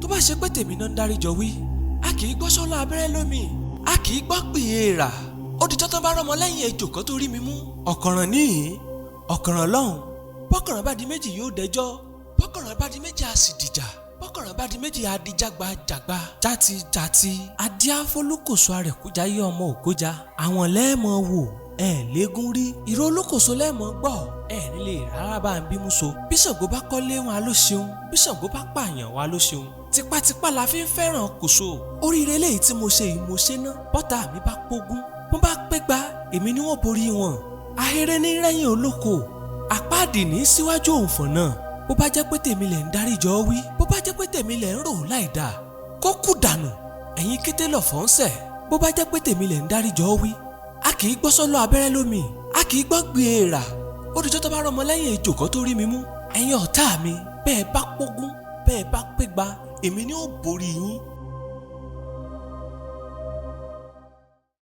Tó bá ṣe pé tèmi náà ń dáríjọ wí, a kì í gbọ́ sọ́lọ́ abẹ́rẹ́ lómi, a kì í gbọ́ pìyè rà. Ó di tọ́tán bá rọ́mọ lẹ́yìn ejò kan tó rí mi mú. Ọ̀kànràn níhìn, ọ̀kànràn lọ́hùn. Bọ́kànràn bá di méjì yóò dẹjọ́, bọ́kànràn bá di méjì á sì dìjà, bọ́kànràn bá di méjì á di jágba jàgba játi jàti. Adíáfólúkòso arẹ̀kújayé ọmọ ògójà, àwọn lẹ́ẹ̀mọ wò ẹ̀ légún rí ìró olókòso lẹ́ẹ̀mọ gbọ́ ẹ̀ nílé rárá bá ń bímú so. Bí Ṣàngó bá kọ́lé wọn á ló ṣeun, bí Ṣàngó bá pààyàn wọn á ló ṣeun. Tipátipá la fi ń fẹ́ràn kòso. Oríire eléyìí tí mo ṣe yìí mo ṣe ná. Bọ́tà mi bá pógún, wọ́n bá pégbá, èmi ni wọ́n borí wọn. Ahéré ní rẹ́yìn olóko, àpáàdì ní síwájú òǹfọ̀n náà. Bó bá jẹ́ pé tèmi lẹ̀ ń dáríjọ wí, bó bá jẹ́ pé tèmi lẹ̀ ń rò láì dáa, kó kú dànù, ẹ̀yin kété lọ̀fọ̀ ń sẹ̀. Bó bá jẹ́ pé tèmi lẹ̀ ń dáríjọ wí, a kì í gbọ́ sọ́lọ́ abẹ́rẹ́ lómi, a kì í gbọ́ gbé èèrà. Ó dijọ́ tó bá rọmọ lẹ́yìn ejò kan tó rí mi mú. Ẹ̀yin ọ̀tá mi, bẹ́ẹ̀ bá pógún, bẹ́ẹ̀ bá pégbá, èmi ni ó borí yín.